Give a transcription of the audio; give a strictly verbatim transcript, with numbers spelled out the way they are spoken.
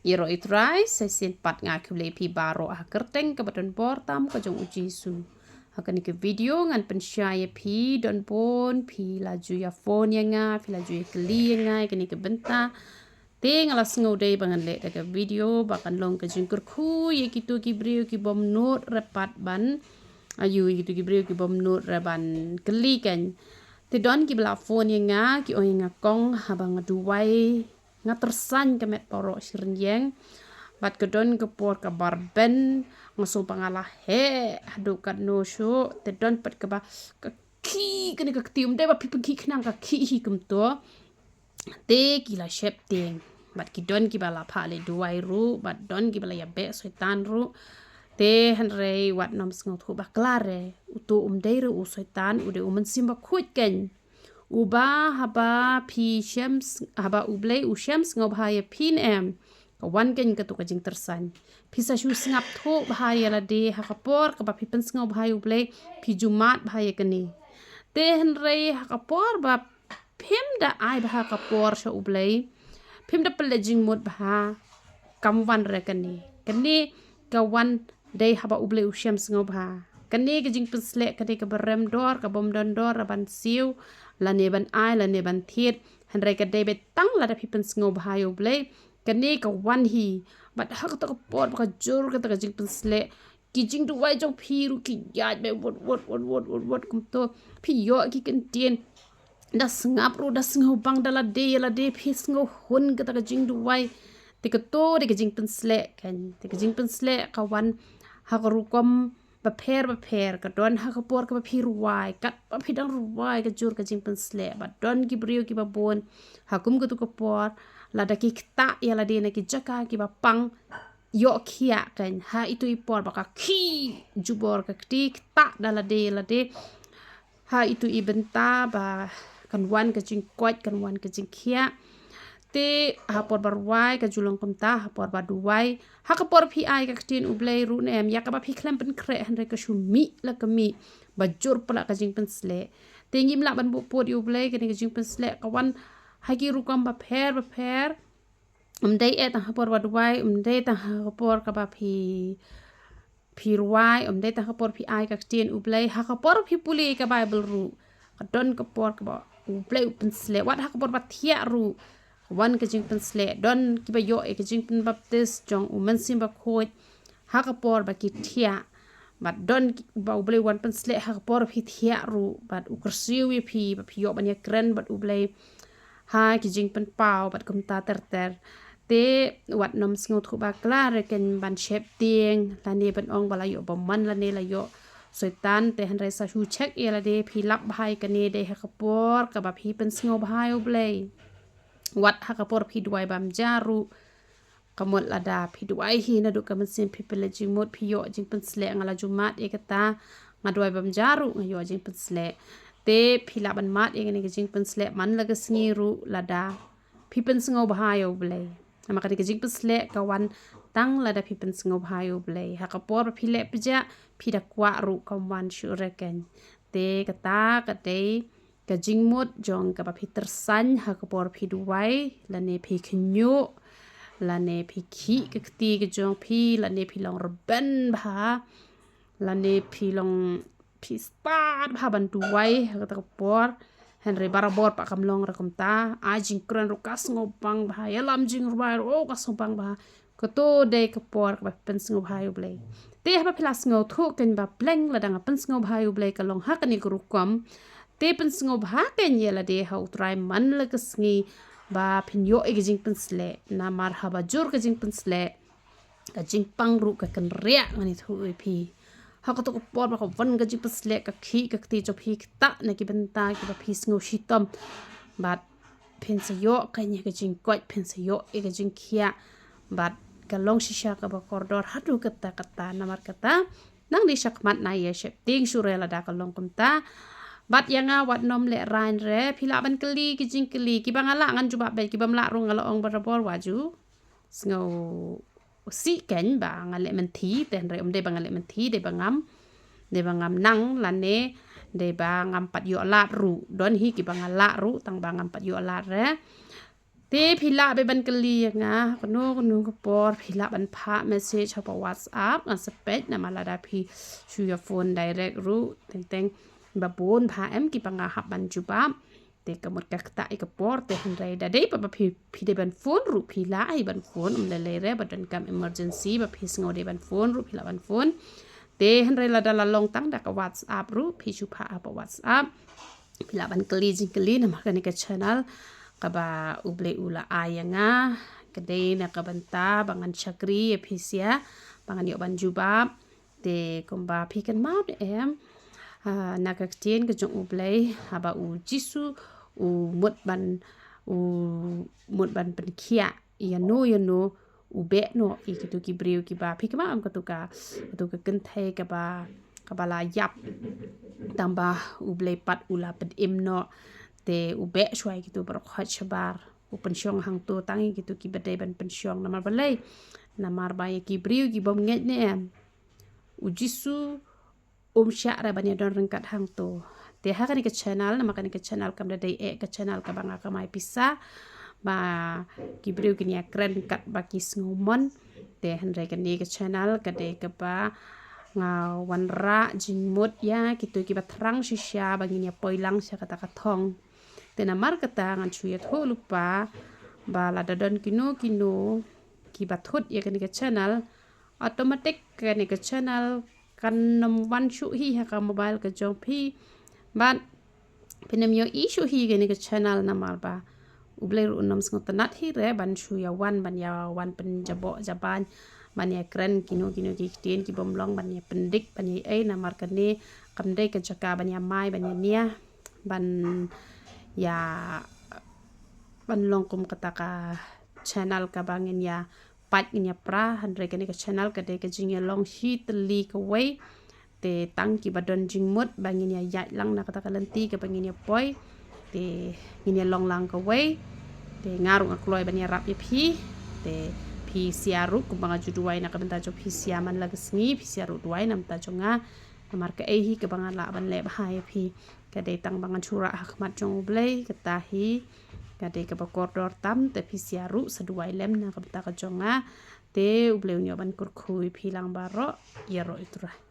Ïaroh ïa u Trai, sa shisien pat nga khublei ïa phi baroh ha ka kyrteng kaba don bor tam ka jong u Jisu. Ha kane ka video ngan pynshai ïa phi, don bun phi la ju ïa phone ïa nga, phi la ju ïa kylli ïa nga ïa kane ka bynta. Te nga la sngew dei ba ngan leh da ka video ba kan long ka jingkyrkhu ïa kito ki briew ki bym nud re pat ban, aïu, ïa kito ki briew ki bym nud re ban kylli kein. Te don kiba la phone ïa nga, ki ong ïa nga, Kong, haba nga duwai, nga tyrsan ka met baroh shi rynïeng. Bad ka don ka por kaba rben, nga sngew ba nga la heh haduh katno shuh. Te don pat kaba, ka khih, kane ka kti, ym dei ba phi pynkhih khnang, ka khih hi kumto. Te ki la sheptieng. Bad ki don kiba la phah leit duwai ruh, bad don kiba la ïabeh soitan ruh. Te hynrei wat nym sngewthuh bakla re, uto um dei re u soitan, u dei u Mynsiem Bakhuid kein. Uba haba phi shem s-, haba U Blei u shem sngewbha ïa phi ne em, ka wan kein kato ka jingtyrsan. Phi sa shu sngap thuh bha ïa lade ha ka por kaba phi pynsngewbha ïa U Blei, phi ju mad bha ïa kane. Te hynrei ha ka por ba phim da ai bha ka por sha U Blei, phim da pynleit jingmut bha, kam wan re kane. Kane ka wan dei haba U Blei u shem sngewbha. Kane ka jingpynsleh ka dei kaba rem dor, ka bym don dor re ban siew, lane ban ai, lane ban thied. Hynrei ka dei beit tang lada phi pynsngewbha ïa U Blei, kane ka wan hi. Bad ha kata ka por ba ka jur kata ka jingpynsleh, ki jingduwai jong phi ruh ki ïaid beit wot, wot, wot, wot, wot, wot kumto. Phi ïoh ki kyntien da sngap ruh, da sngewbang da lade ïa lade, phi sngewhun kata ka jingduwai. Te kato dei ka jingpynsleh kein. Te ka jingpynsleh ka wan ha ka rukom bapher bapher, ka don ha ka por kaba phi rwai, katba phi dang rwai ka jur ka jingpynsleh. Bad don ki briew kiba bun ha kum kato ka por, lada ki ktah ïa lade na ki jaka kiba pang, ïoh khiah kein, ha ito i por ba ka khih jubor ka kti, ktah da lade ïa lade. Ha ito i bynta ba kan wan ka jingkoit, kan wan ka jingkhiah. Te ha por ba rwai ka ju long kumta, ha por ba duwai, ha ka por phi ai ka ktien U Blei ruh ne em, ïa kaba phi khlem pynkhreh hynrei ka shu mih la ka mih, ba jur palat ka jingpynsleh. Te ngim lah ban buh pud ïa U Blei, kane ka jingpynsleh ka wan ha ki rukom bapher bapher. Ym dei eh tang ha por ba duwai, ym dei tang ha ka por kaba phi, phi rwai, ym dei tang ha ka por phi ai ka ktien U Blei, ha ka por phi pule ka Baibl ruh. Ka don ka por kaba U Blei u pynsleh, wat ha ka por ba thiah ruh, ka wan ka jingpynsleh. Don kiba ïoh ïa ka jingpynbaptis jong u Mynsiem Bakhuid ha ka por ba ki thiah. Bad don ki-, ba U Blei u wan pynsleh ha ka por phi thiah ruh, bad u kyrsiew ïa phi, ba phi ïoh ban ïakren bad U Blei ha ki jingpynpaw bad kumta ter ter. Te wat nym sngewthuh bakla re kein ban sheptieng, lane ban ong ba la ïoh bymman, lane la ïoh soitan. Te hynrei sa shu check ïa lade, phi lap bha ïa kane, dei ha ka por kaba phi pynsngewbha ïa U Blei. Wat ha ka por phi duwai bam ja ruh. Ka mut lada phi duwai hi naduh ka mynsiem phi pynleit jingmut, phi ïoh jingpynsleh, nga la ju mad ïa kata, nga duwai bam ja ruh nga ïoh jingpynsleh. Te phi lah ban mad ïa kane ka jingpynsleh man la ka sngi ruh lada phi pynsngewbha ïa U Blei. Namar kane ka jingpynsleh ka wan tang lada phi pynsngewbha ïa U Blei. Ha ka por ba phi leh pjah, phi da kwah ruh kam wan shuh re kein. Te kata ka dei ka jingmut jong kaba phi tyrsan ha ka por phi duwai, lane phi khñiuh, lane phi khih ka kti ka jong phi, lane phi long rben bha, lane phi long, phi stad bha ban duwai ha kata ka por. Hynrei barabor pat kam long re kumta, ai jingkren ruh ka sngewbang bha, ïalam jingrwai ruh, oh, ka sngewbang bha. Kato dei ka por kaba phi pynsngewbha ïa U Blei. Te haba phi la sngewthuh kein ba pleng lada nga pynsngewbha ïa U Blei ka long ha kane ka rukom. Te pynsngewbha kein ïa lade ha U Trai man la ka sngi ba phin ïoh ïa ka jingpynsleh. Namar haba jur ka jingpynsleh, ka jingpang ruh ka kynriah, ngan ïathuh ïa phi. Ha kato ka por ba ka wan ka jingpynsleh, ka khih ka kti jong phi ktah na ki bynta kiba phi sngew shitom. Bad phin sa ïoh kein ïa ka jingkoit, phin sa ïoh ïa ka jingkhiah. Bad ka long shisha kaba kordor haduh katta katta, namar kata nang dei shakhmat na ïa sheptieng shuh re lada ka long kumta. Bad ïa nga wat nym lehraiñ re, phi lah ban kylli ki jingkylli, kiba nga lah ngan jubab beit, kibym lah ruh nga la ong barabor, wat ju sngew sih kein ba nga leh mynthi, te hynrei ym dei ba nga leh mynthi, dei ba ngam, dei ba ngam nang, lane dei ba ngam pat ïoh lad ruh. Don hi kiba nga lah ruh tang ba ngam pat ïoh lad re. Te phi lah beit ban kylli ïa nga, kano kano ka por phi lah ban phah message hapoh WhatsApp, nga sa peit namar lada phi shu ïa phone direct ruh, teng teng ba bun bha em kiba nga hap ban jubab. Te ka mut ka ktah ïa ka por, te hynrei da dei ba phi, phi dei ban phone ruh phi lah hi ban phone, ym lei lei re ba donkam emergency ba phi sngew dei ban phone ruh phi lah ban phone. Te hynrei lada la long tang da ka WhatsApp ruh phi shu phah hapoh WhatsApp. Phi lah ban kylli jingkylli namar kane ka channel kaba U Blei u la ai ïa nga, ka dei na ka bynta ba ngan shakri ïa phi sha, ba ngan ïoh ban jubab. Te kumba phi kynmaw ne em, ah, na ka ktien ka jong U Blei, haba U Jisu u mut ban, u mut ban pynkhiah ïa no ïa no, u beh noh ïa kito ki briew kiba, phi kynmaw em, kato ka, kato ka kynthei kaba, kaba la ïap, tang ba U Blei pat u la pynim noh. Te u beh shuwa ïa kito baroh khoit shabar, u pynshong hangto tang ïa kito kiba dei ban pynshong. Namar balei? Namar ba ïa ki briew ki bym ngeit ne em, U Jisu um shah re ban ïa don ryngkat hangto. Te ha kane ka channel, namar kane ka channel kam da dei eh ka channel kaba nga kamai pisa, ba ki briew kin ïa kren kat ba ki sngewmon. Te hynrei kane ka channel ka dei kaba nga wanrah jingmut ïa kito kiba thrang shisha ba ngin ïa poi lang sha kata ka thong. Te namar kata ngan shu ïathuh lypa ba lada don kino kino kiba thut ïa kane ka channel, automatic kane ka channel kan ym wan shuh hi ha ka mobile ka jong phi. Bad phin ym ïohi shuh hi kane ka channel namar ba U Blei ruh un ym sngewtynnat hi re ban shu ïa wan, ban ïa wan pynjaboh jaban, ban ïa kren kino kino ki ktien ki bym long, ban ïa pyndik, ban ïa ei, namar kane kam dei ka jaka ban ïa mai, ban ïa nia, ban ïa, ban long kum kata ka channel kaba ngin ïa pait ngin ïa pra, hynrei kane ka channel ka dei ka jingïalong shi tylli kawei. Te tang kiba don jingmut ba ngin ïa ïaid lang na kata ka lynti kaba ngin ïa poi. Te ngin ïa long lang kawei. Te nga ruh nga kloi ban ïarap ïa phi. Te phi sha ruh kumba nga ju duwai na ka bynta jong phi sha man la ka sngi, phi sha ruh duwai na bynta jong nga. Namar kaei hi kaba nga lah ban leh bha ïa phi. Ka dei tang ba ngan shu rah ha khmat jong U Blei, kata hi ka dei kaba kordor tam, te phi sha ruh sa duwai lem na ka bynta ka jong nga. Te U Blei un ïoh ban kyrkhu ïa phi lang baroh, ïaroh ïa U Trai.